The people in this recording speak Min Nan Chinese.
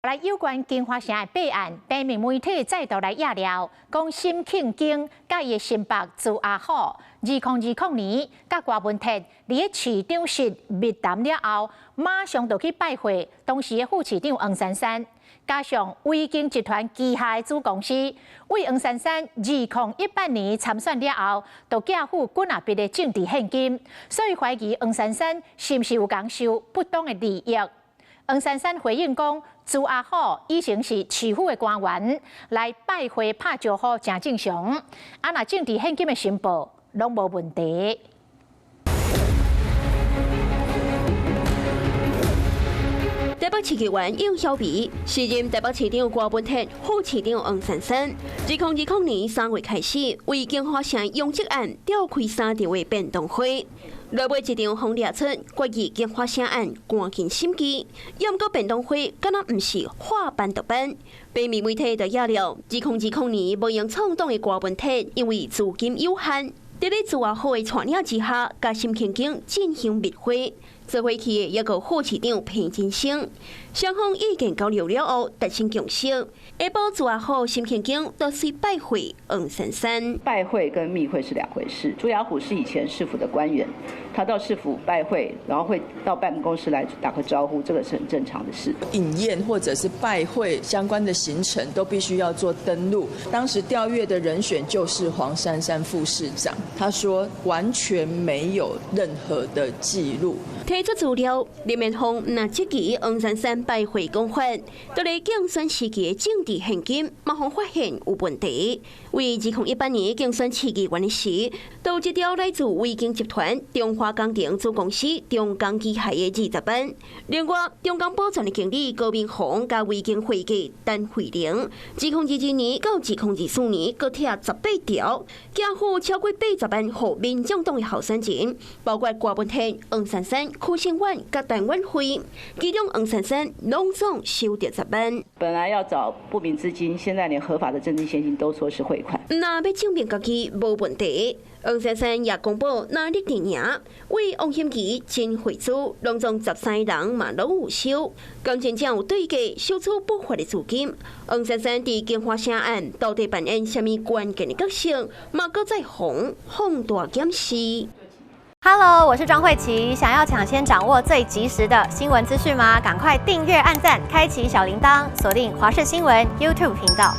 來有關京華城的弊案，平面媒體再度來揭料，講沈慶京佮伊的心腹朱阿虎，2020年佮郭文鐵佇咧市長室密談了後，馬上就去拜會當時的副市長黃珊珊，加上維京集團旗下的子公司，為黃珊珊2018年參選了後，就寄付幾若筆的政治獻金，所以懷疑黃珊珊是毋是有共收不當的利益。黃珊珊回應講，朱阿虎以前是市府的官員，來拜會拍招呼誠正常，啊若政治獻金的申報攏無問題。台北市議員應曉薇，時任台北市長郭文鐵、副市長黃珊珊，2020年3月開始，為京華城養殖案召開三場的便當會。落尾一場風掠出，決議京華城案趕緊審議，猶毋過便當會敢若毋是話辦就辦。平面媒體就揭料，2020年無閒創黨的郭文鐵，因為資金有限，佇咧朱阿虎的帶領之下，佮沈慶京進行密會。做伙去的抑閣副市長彭金生，雙方意見交流了後達成共識，下晡朱阿虎、沈慶京都去拜會黃珊珊。拜會跟密會是兩回事。朱亞虎是以前市府的官員，他到市府拜會，然後會到辦公室來打個招呼，這個是很正常的事。飲宴或者是拜會相關的行程都必須要做登錄。當時調閱的人選就是黃珊珊副市長，他說完全沒有任何的記錄。提出資料，林面峰若質疑黃珊珊拜會講法，佇咧競選時期的政治獻金，嘛予發現有問題。為2018年競選市議員的時，都有一條來自維京集團中華工程子公司中鋼機械的20萬。另外，中鋼保全的經理高明宏佮維京會計陳慧玲，2022年到2024年各提18條，寄付超過80萬予民眾黨的候選人，包括郭文鐵、黃珊珊、柯勝遠佮陳婉慧，其中黃珊珊攏總收著10萬。本來要找不明資金，現在連合法的政治獻金都說是匯款。若欲證明家己無問題，黃珊珊也公布哪裡電影，為王欣琪、陳慧珠，攏總13人嘛攏有收，敢真正有對價收取不法的資金。黃珊珊佇京華城案到底扮演啥物關鍵的角色，嘛閣再予放大檢視。 Hello，我是莊慧琪。想要搶先掌握最及時的新聞資訊嗎？趕快訂閱、按讚、開啟小鈴鐺，鎖定華視新聞 YouTube 頻道。